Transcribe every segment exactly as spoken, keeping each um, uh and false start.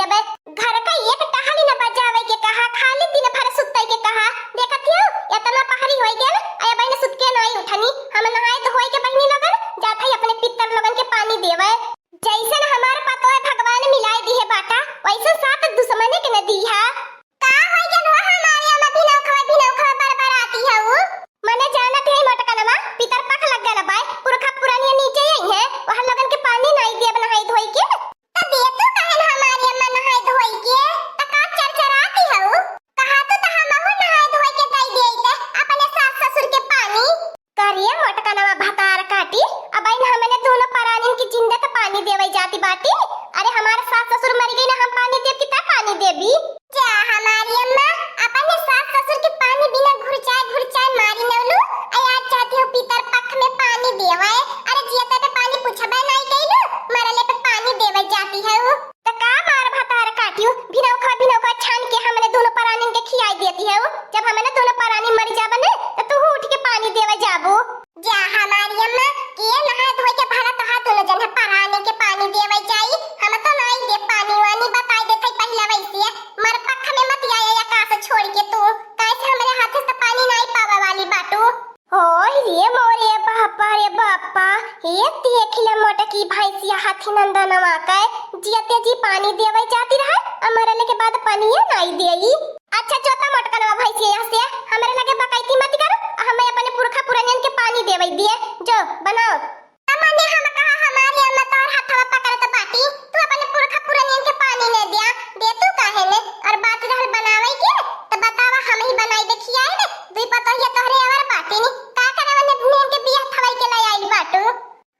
अब घर का एक टहली न बजावे के कहा, खाली दिन भर सुतै के कहा। देखत हियो, एतना पहरी होइ गेल, अबहिन सुत के नाई उठनी। हम नहाए धोए के बहिनी लोगन जात हई अपने पितर लोगन के पानी देवे। जैसन हमार पतोह भगवान मिलाए दिहे बाटा, वैसन सात दुश्मने के न दीहा। का होइ गेल हो हमारे अम्मा, भिनौखवा भिनौखवा बरबराती हऊ? मने जानत है मोटकनवा, पितर पख लग गल बाय, पुरखा पुरनिया नीचे आई है, वहाँ लोगन के पानी नाई देब नहाई धोई के। त दे तू कहन हमारे अम्मा नहाई धोई के, त का चरचराती हऊ? कहा तू त हमहू नहाई धोई के दई देई ते अपने सास ससुर के पानी। करे मोटकनवा भतार काटी, अबहिन हमने दोनों परानिन की जिंदे त पानी देवै जाती बाटी। अरे हमार सास ससुर मरि गई ना, हम पानी देब कि तै पानी देबी? जा हमारी अम्मा, अपने सास ससुर के पानी बिना घुरचाए घुरचाए मारी नवलू, आ आज जाती हो पितर पख में पानी देवै। अरे जियते पे पानी पूछबे नाई कइलू, मरले पे पानी देवै जाती हऊ। त का मार भतार काटियो, भिनौखा भिनौखा छान के हमने दोनों परानिन के खियाई देती हऊ। जब हमने दोनों परानी मरि जाबे न, त तू उठ के पानी देवै जाबू। जा हमारी अम्मा, के नहाए धोए के भला तोहार दोनों जन परानी के पानी देवै जाई। हम तो नाई दे पानी वानी, बताई देत हई पहिला वैसे। मर पख में मत आए आकाश छोड़ के तू, कैसे हमरे हाथे से पानी नाई पावे वाली बाटू। ओय रे मोरे बापा रे बापा, हे देख ले मोटकी भैंसिया हाथी नंदनवा के, जियते जी पानी देवै जाती रहे, आ मरले के बाद पानिये नाई देई। अच्छा जो त मोटकनवा भैंसिया यहाँ से, हमरे लगे बकैती मत कर, आ हमें अपने पुरखा पुरनियन के पानी देवै दिए, जो बनाओ। त मने हम कहा हमारी अम्मा तोहर हथवा पकड़त बाटी, तू अपने पुरखा पुरनियन के पानी न दिया, दे तू काहे ने? और बात रहल बनावै के, त बतावा हम ही बनाई दे खियाई दे, दुई पतोहिया तोहरे अवर बाटी नी, का करे वने नेन के बियाह थवाई के ले आइल बाटू?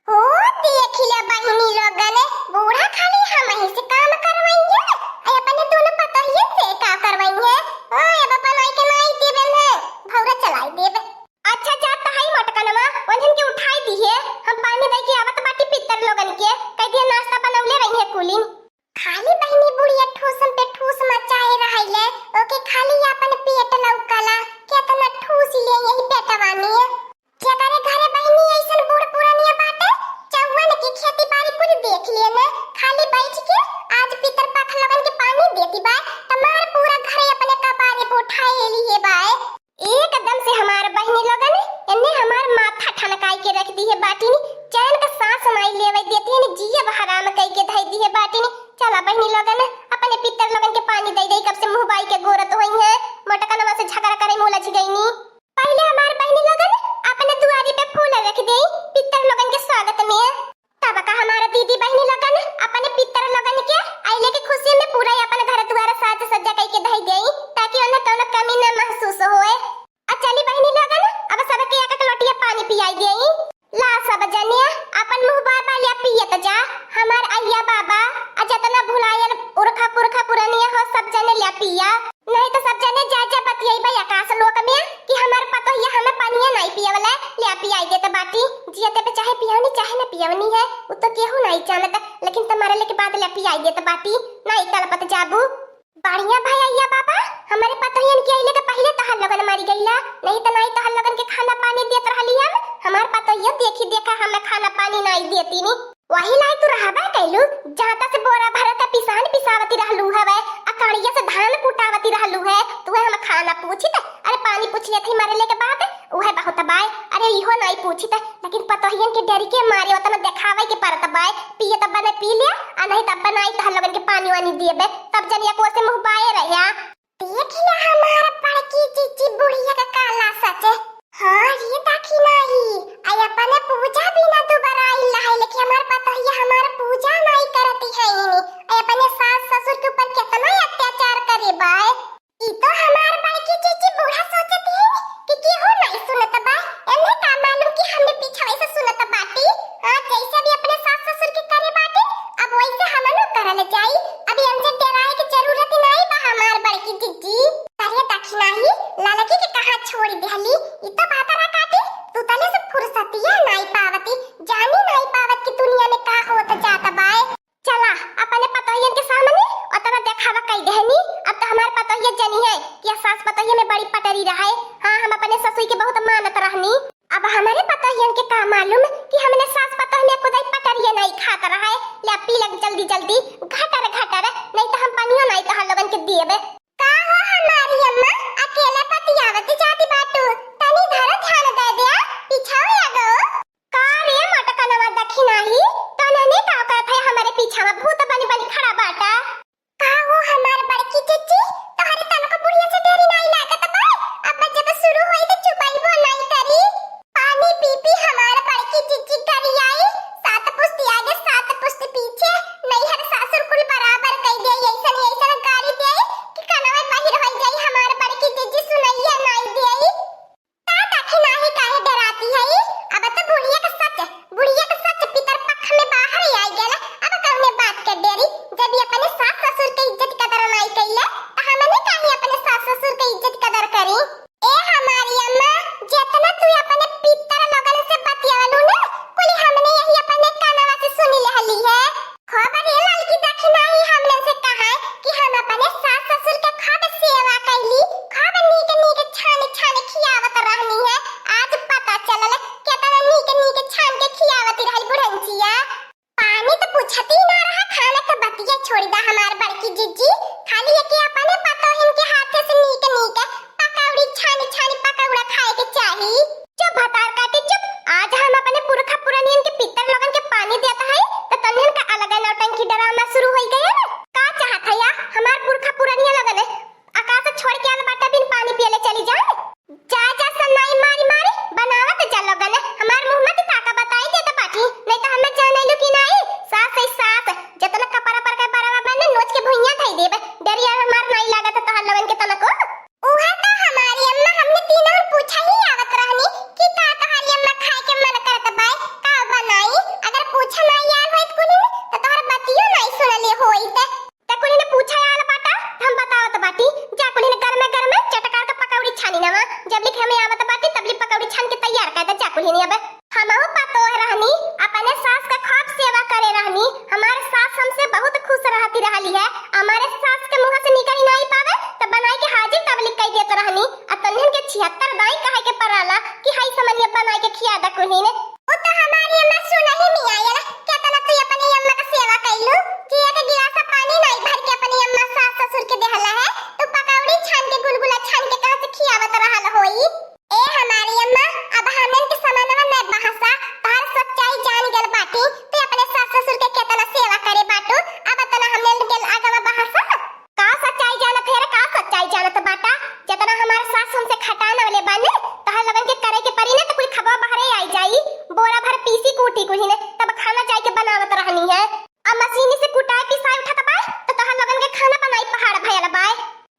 हो देख ले बहिनी लोगन, बूढ़ा खाली हम ही से काम करवइहे, अइ अपने दोनों पतोहियन से का करवइहे? ओ, अब अपन आई के नाई देबे न, भौरा चलाई देबे। अच्छा जात हई मोटकनवा, उन्हन के उठाई दिहे, हम पानी दई के आवत बाटी पितर लोगन के, कह दिया नाश्ता बनौले रही है कुलिन। खाली बहिनी बुढ़िया ठूसम पे ठूस मचाए रहले, ओके खाली अपन पेट लौकला, केतना ठूस ले यही पेटवा में। जेकरे घरे बहिनी ऐसन बूढ़ पुरानिया बाटे, चौवन की खेती बाड़ी कुल देख लिए ने, खाली बैठ के आज पितर पाख लोगन के पानी देती बाय, त मार पूरा घरे अपने कपारे पे उठाए लिए बाय। एकदम से हमार बहिनी लोगन, एन्ने हमार माथा ठनकाई के रख दिहे बाटिन, चैन का सांस नाई लेवे देती है, जियब हराम कई के धई दिहे बाटिन। चला बहिनी लोगन, अपने पितर लोगन के पानी दई दई, कब से मुँह बाई के गोरत होई है, मोटकनवा से झगड़ा करे में उलझ गईनी। पहिले हमार बहिनी लोगन अपने दुआरी पे फूल रख देई पितर लोगन के स्वागत में। तब का हमार दीदी बहिनी लोगन अपने पितर लोगन के अइले के खुशी में पूरा अपन घर दुआर साज सज्जा कई के धई देई, ताकि उन्हें कौनो कमी न महसूस होए। आ चली बहिनी लोगन, अब सबके एक एक लोटिया पानी पियाई देई। ला सब जने अपन मुँह बार बार लिया पियत जा। हमार अइया बाबा, आ जतना भुलायल उरखा पुरखा पुरनिया हो, सब जने लिया पिया। नहीं तो सब जने जा जा बतियैबे आकाश लोक में कि हमार पतोहिया हमें पनिया नाई पियवले, लिया पियाई देत बाटी। जियते पे चाहे पियवनी चाहे न पियवनी है, उ तो केहू नाई जानत, लेकिन त मरले के बाद लिया पियाई देत बाटी, नाई तड़पत जाबू। बढ़िया भैया बाबा, हमरे पतोहियन के अइले के पहिले तोहर लोगन मरि गइला, नहीं त नाई तोहर लोगन के खाना पानी देत रहली हम। हमार पतोहियो देखी देखा हमें खाना पानी नाई देती नी। वही लाई तू रहबे कैलू, जाता से बोरा भरत पिसान पिसावती रहलू हवे, आ काड़िया से धान कुटावती रहलू है, तू है हम खाना पूछित, अरे पानी पूछ लेत ही मरले के बाद, उहे बहुत बाय, अरे इहो नाई पूछित, लेकिन पतोहियन के डरी के मारे ओतना देखावे के परत बाय, पिए तब बने पी लिया, आ नहीं तब बनाई तोहर लोगन के पानी वानी दिए बे, तब जनिया को से मुँह बाए रह्या। देख ले हमार बड़की जीजी बुढ़िया का काला सच। हाँ रे दखिनाही, आई अपने पूजा बिना दुबराइल रहे, लेकिन हमार पतोहिया हमार पूजा नाई करती है इनी। आई अपने सास ससुर के ऊपर कितना अत्याचार करे बाय। ई तो हमार बड़की जीजी बूढ़ा सोचत है कि केहू नाई सुनत बा, एन्हे का मालूम कि हमने पीछे वैसे सुनत बाटी। हाँ, जैसे भी अपने सास ससुर के करे बाटी, अब वैसे हमनो करल जाई। अब हमसे डेराए के जरूरत नाई बा हमार बड़की जीजी। अरे दखिनाही, ललकी के कहाँ छोड़ देहली? ई तो बात रहा काटी, तू तले से फुर्सतिया नाई पावती, जानी नाई पावत कि दुनिया में का होत जात बाय। चला, अपने पतोहियन के सामने ओतना देखावा कई देहनी। अब तो हमार पतोहिया जनी है कि यह सास पतोहिया में बड़ी पटरी रहे। हाँ, हम अपने ससुई के बहुत मानत रहनी। अब हमारे पतोहियन के का मालूम कि हमने सास पतोह में खुदाई पटरिया नाई खात रहे। ले पी लग जल्दी जल्दी, घटर घटर, नहीं तो हम देबे। का हो हमारी अम्मा, अकेले पतियावत जाती बाटू? तनी धरो ध्यान दे द्या, पिछाओ आगो। का रे मोटकनवा दखिनाही, तोहने का करत है हमरे पीछा में भूत बनी बनी खड़ा बाटा? का हो हमार बड़की जिज्जी, तोहरे तनको बुढ़िया से डरी नाई लागत बा? अब जब शुरू होई त चुपइबो नाई करी। पानी पी पी हमार बड़की जिज्जी करियाई, सात पुश्त आगे सात पुश्त पीछे, नैहर सासुर कुल बराबर कई दे, ऐसन ऐसन गारी दे कि कनवे बहिर होई जाई हमार बड़की जिज्जी, सुनइया नाई देई। का दखिनाही काहे डराती है? अब तो बुढ़िया का सच, बुढ़िया का सच पितर पक्ष में बाहर ही आई गया। अब कौने बात के डरी? जब ये अपने सास ससुर के इज्जत कदर नाई कइले, तो हमने काहे अपने सास ससुर के इज्जत कदर करी? ए हमारी अम्मा, जितना तू अपने पितर लोगन से बतियावलू ना, कुल हमने यही अपने कानवा से सुनी लेहली है। खबर ये ललकी दखिनाही हमने से कहा है कि हम अपने सास ससुर के खूब सेवा कैली, खूब नीक नीक छान छान खियावत रहनी है। आज पता चलल केतना नीक नीक छान के खियावत रहल बुढ़ंचिया। पानी तो पूछती ना रहा, खाना के बतिया छोड़ दा हमार बड़की जिज्जी, खाली एके अपने पतोहिन के हाथे से नीक नीक पकौड़ी छान छान पकौड़ा खाए के चाही। चुप भतार काटी चुप, आज हम अपने पुरखा पुरनियन के पितर लोगन के पानी देत हई, त तन्हन का अलग नौटंकी ड्रामा शुरू होई गया ना। का चाहत है या हमार पुरखा पुरनिया लोगन? अकास छोड़ के आल बाटा बिन पानी पियले चली जाए। जा जा सन्नाई मारी मारी बनावत जा लोगन, हमार मुंह मत ताका बताई देत बाटी, नहीं तो हमें जाने लू कि नाई। सास है सास, जतना कपड़ा पर के बरवा बने नोच के भुइयां धई देबे, डरिया हमार नाई लागत तोहर लोगन के तनको। उहे तो हमारी अम्मा हमने तीनों पूछा ही आवत रहनी कि का तोहरी अम्मा खाए के मन करत बाय, का बनाई? अगर पूछा ना यार होइत कुली तो तोहर बतियो नहीं सुनले होइत। त कुली ने पूछा आल बाटा, त हम बतावत बाटी, जा कुली ने गरमे गरमे चटकार के पकौड़ी छानी नवा, जब लिख हमें आवत बाटी तब लिख पकौड़ी छान के तैयार कर दे, जा कुली ने अब। हमहू पतोह रहनी, अपने सास का खूब सेवा करे रहनी। हमारे सास हमसे बहुत खुश रहती रहली है। हमारे सास के मुंह से निकल ही नहीं पावे, तो बनाई के हाजिर तबलीग कई देत रहनी। आ तन्हन के छिहत्तर दाई कहे के पड़ाला कि हाई समनिया बनाई के खिया द कुल्हिन। उ तो हमारी अम्मा सुनही में आयल, केतना तू अपनी अम्मा का सेवा कैलू कि एक गिलास पानी नहीं भर के अपनी अम्मा सास ससुर के देहला है, तो पकौड़ी छान के गुलगुला छान के कहाँ से खियावत रहल होई? ए हमारी अम्मा, अब हमन के समनवा में बहसा, तोहर सच्चाई जान गल बाटी, तू अपने सास ससुर के केतना सेवा करे बाटू, अब तना हमन के आगवा बहसा। का सच्चाई जानत है रे, का सच्चाई जानत बाटा? जतना हमार सास हमसे खटान वाले बाने, तोहर लोगन के करे के परी ना, तो कुल खबा बहरे आई जाई, बोरा भर पीसी कूटी कुल्हिन, तब खाना जाई के बनावत रहनी है। अब मशीनी से कुटाए पिसाए उठत बा, तो तोहर लोगन के खाना बनाई पहाड़ भयल बा।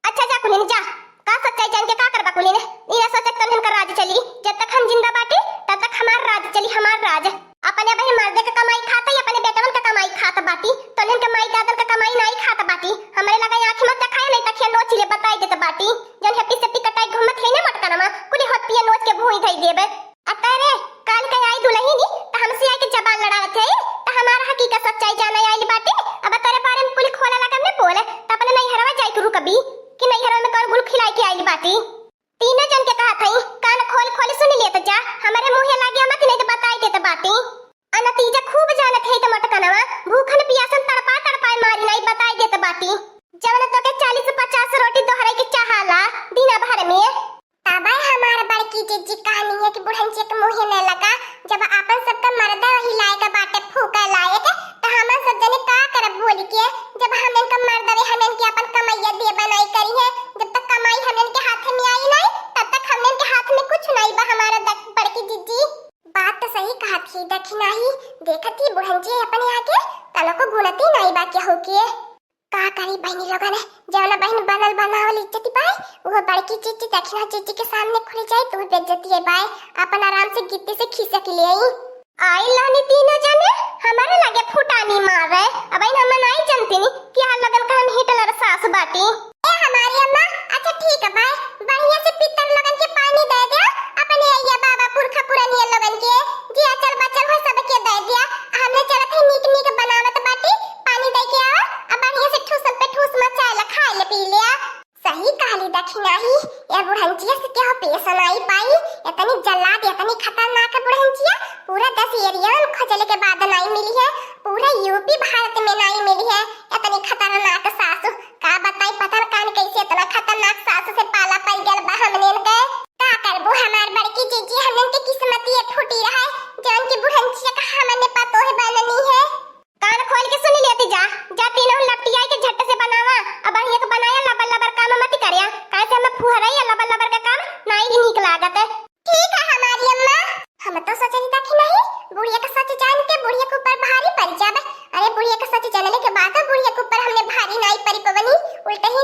अच्छा जा कुल्हिन जा, का सच्चाई जान के का करबा कुल्हिन? ई ना सोचे तन्हन का राज चली, जब तक हम जिंदा बाटी तब तक हमार राज चली, हमार राज। अपने बहिन मर्दे के कमाई खात है, अपने बेटवन के कमाई खात बाटी, तन्हन के माई दादन के कमाई नाई खात बाटी। हमरे लगा आँख मत देखाए, नहीं तखिया नोच ले बताई देत बाटी। जौन हेप्पी सेप्पी कटाई घूमत है ना मटकनमा, कुली होत पिया नोच के भूई धई देबे। अतरे, काल के आई दुलहिनी, त हमसे आके जबान लड़ावत है, त हमार हकीकत सच्चाई जाने आइल बाटे। अब तोरे बारे में कुल खोले लगन में बोले, त अपने नैहरवा जाए के रुकबी, कि नैहरवा में कौन गुल खिलाई के आइल बाटे। तीनों जन के कहत हई, कान खोल खोल सुन लेत जा, हमरे मुँहे लागे मत, नहीं त बताई देत बाटे। आ नतीजा खूब जानत है त मोटकनवा, भूखन पियासन तड़पा तड़पाए मारी, नहीं बताई देत बाटे। जवन तोके चालीस पचास रोटी दोहराई के चाहाला, दिन भर में। तबे हमार बड़की जिज्जी कहनी है कि बुढ़न जी के मुँहे न लगा, जब आपन सबका मर्दा वही लायक बाटे फूका लायक, त हमन सब जने का करब बोल के, जब हमन का मर्दवे हमन के अपन कमैया दे बनाई करी है, जब तक कमाई हमन के हाथ में आई नहीं, तब तक हमन के हाथ में कुछ नहीं बा हमारा दक-, बड़की जिज्जी। बात तो सही कहत ही दखिनाही, देखत ही बुढ़न जी अपने आगे, तनको गुनती नहीं बा केहू के। का करी बहिनी लोगन, जौन बहिन बनल बनावल इज्जत पाए, वो बड़की जिज्जी दखिना जिज्जी के सामने खुल जाए तो बेइज्जती है बाए, अपन आराम से गिट्टी से खिसक ले आई। आई लानी तीनों जने, हमारे लगे फुटानी मार रहे, अब इन हम नहीं जानती नी कि हर लोगन का हम हिटलर सास बाटी। ए हमारी अम्मा, अच्छा ठीक है बाए, बढ़िया से पितर लोगन के पानी दे दे, अपने अइया बाबा पुरखा पुरानिया लोगन के, जी अचल बचल हो सबके दे दिया, हमने चलत है नीक नीक बनावत बाटी, पानी दे के आवा, अब बढ़िया से ठूसल पे ठूस मचाए ला, खाए ले पी लिया। सही कहली दखिनाही, ए बुढ़ंचिया से केहू पेश नाई पाई, इतनी जल्लाद, इतनी खतरनाक बुढ़ंचिया, पूरा दस एरिया में खोजले के बाद नाई मिली है, पूरा यूपी भारत में नाई मिली है, इतनी खतरनाक सासू। का बताई, पता न उल्टा